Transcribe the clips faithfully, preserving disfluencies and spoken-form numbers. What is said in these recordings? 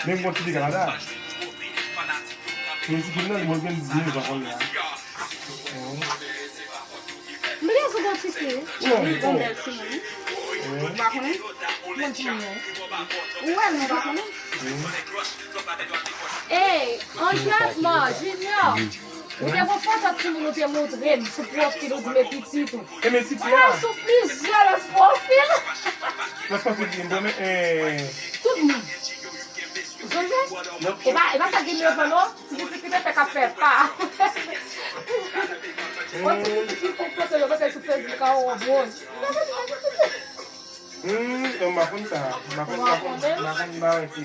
Men bon ti piga la. Men ti piga nan li mwen gen di mil zan konn la. M bliye sou bon ti fi wi. Li bon bèl timoun wi. Ou pa konnen? Bon timoun wi. Ou wè l men ou pa konnen? Ey, Anjou Asma, Junior. Ou te gon foto timoun ou te montre m sou pwofil ou di m e pitit ou. E men ti fi a. Ou sou plizyè lòt pwofil. Lòt pwofil ki m bon men. Tout moun. Ou sonje? E pa, e pa sa ki leve non. Ti pitit ki te fè k ap fè pa. Yon ti pitit ki fè foto yo mete sou Facebook a ou bon. Hmm, m pa konn sa. M pa konn, m pa konn, m pa konn bagay ki.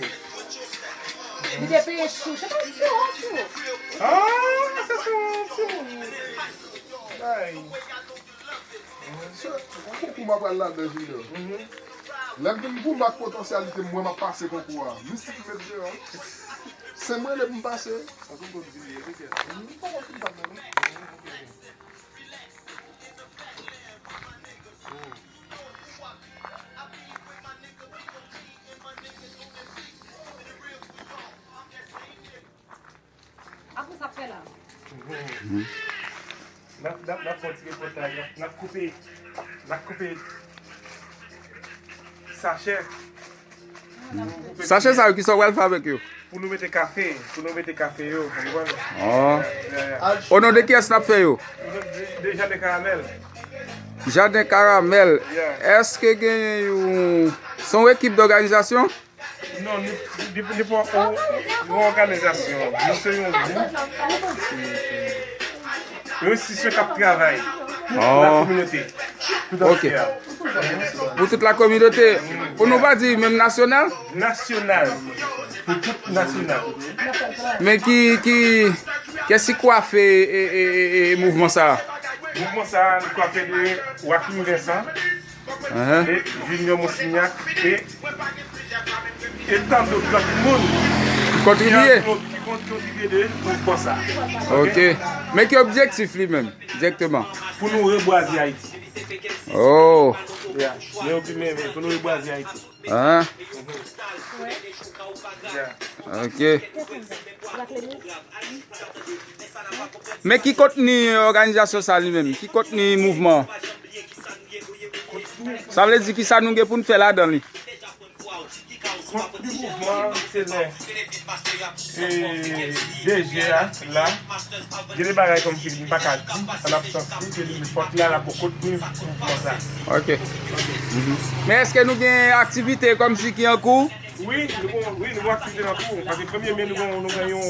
Li te peye chou. Se pa si ou si ou. Ah, sa se yon timoun. Ay. Konkou m ap pral ladan Junior. Lè m vin pou m ak potansyalite m wè m ap pase konkou a. Mistik m met deyò. Se m rele pou m pase. Apre sa fè la. N ap, n ap, n ap fè yon ti repòtaj. N ap, n ap koupe, n ap koupe sachè. Sachè sa yo, kisa w pral fè avèk yo? Pou nou mete kafe, pou nou mete kafe yo, w konprann? Oh. Yeah, yeah. O non de kiyès n ap fè yo? De, de jaden karamèl. Jaden karamèl. Èske genyen yon, se yon ekip dòganizasyon? Non, nou, nou, nou pa yon, yon òganizasyon. Nou se yon gwoup. Yon enstitisyon k ap travay pou la kominote. Tout antye a. Pou tout la kominote. Pou nou pa di menm nasyonal? Nasyonal. Pou tout nasyonal. Men ki, ki, kiyès ki kwafe e, e, e, e mouvman sa a? Mouvman sa a, li kwafe de Joaquin Vincent. E Junior Monsignac e, e tann dòt lòt moun ki kontribiye. Ki kontribiye de pou fòs sa. Ok. Men ki objektif li menm, direkteman? Pou nou rebwaze Ayiti. Oh. Yeah. Men obi men pou nou rebwaze Ayiti. Hein? Yeah. Ok. Men ki kontni òganizasyon sa li menm? Ki kontni mouvman an? Sa vle di kisa nou gen pou n fè ladan li? Kontni mouvman an se lè e DG a la, gen de bagay kòmsi li pa ka di an absans li, ke li fòk la, l ap bon kontni mouvman sa. Ok. Men èske nou gen aktivite kòmsi ki an kou? Wi, nou gon, wi, nou gon aktivite nan kou. Paske premye me nou gon, nou gen yon,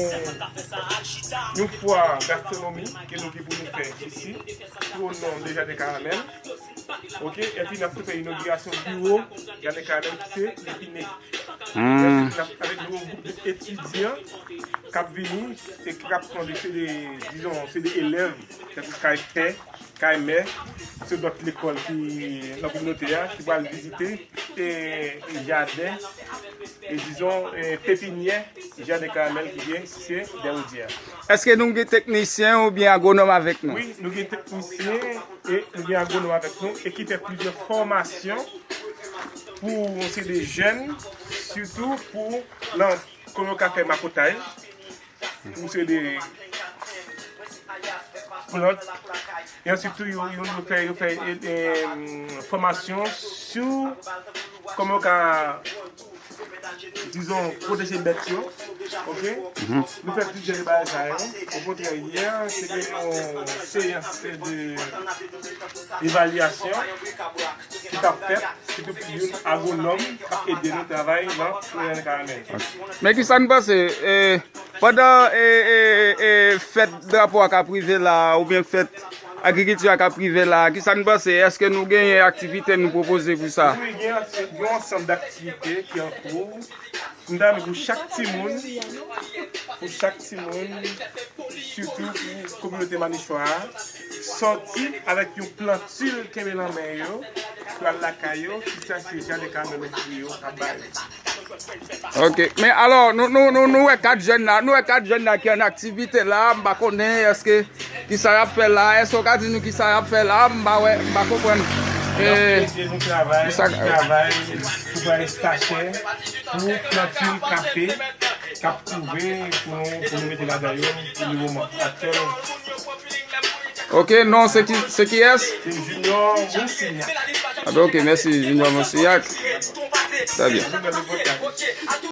yon fwa gastwonomi ke nou gen pou nou fè isi, sou non de Jaden Karamèl. Ok, epi n ap fè inogirasyon biwo Jaden Karamèl ki se Lepine. N ap avèk nou yon gwoup de etidyan k ap vini e k ap pran de, se de, dizon, se de elèv, tankou kay pè, kay mè, se dòt lekòl ki nan kominote a, ki pral vizite e, e jaden, e dizon, e pepinyè jaden karamèl ki gen se Dèwodya. Èske nou gen teknisyen oubyen agwonòm avèk nou? Wi, nou gen teknisyen e nou gen agwonòm avèk nou e ki fè plizyè fòmasyon pou yon seri de jèn, sitou pou nan kote yo ka fè makotay, pou se de plant. E answit tou, yo, yo, yo fè, yo fè e, e, fòmasyon sou kòman yo ka, dizon, pwoteje bèt yo. Ok? Nou fè plizyè de bagay sa yo. Okontrè, yè, se te yon seyans de evalyasyon ki t ap fèt, sitou pou youn agwonòm k ap ede nou travay nan Jaden Karamèl. Men kisa n panse? E, pandan e, e, e, fèt drapo a k ap rive la, oubyen fèt agrikilti a k ap rive la, kisa n panse? Èske nou genyen aktivite nou pwopoze pou sa? Wi, gen, gen yon ansanm daktivite ki an kou. M ta renmen pou chak timoun, pou chak timoun, sitou pou kominote Manichwa a, sòti avèk yon planti l kenbe nan men yo, pou al lakay yo, ki sa se Jaden Karamèl yo ap ba yo. Ok, men alò, nou, nou, nou, nou wè kat jèn la, nou wè kat jèn la ki an aktivite la, m pa konnen èske kisa y ap fè la, èske w ka di nou kisa y ap fè la, m pa wè, m pa konprann. Donk, e nou travay, nou travay pou bay stasyon pou plantil kafe k ap twouve pou nou, pou nou mete ladan yo pou le moman aktyèl. Ok, non, se ki, se kiyès? Se Junior Monsignac. Ah ben ok, mèsi Junior Monsignac. Trè byen.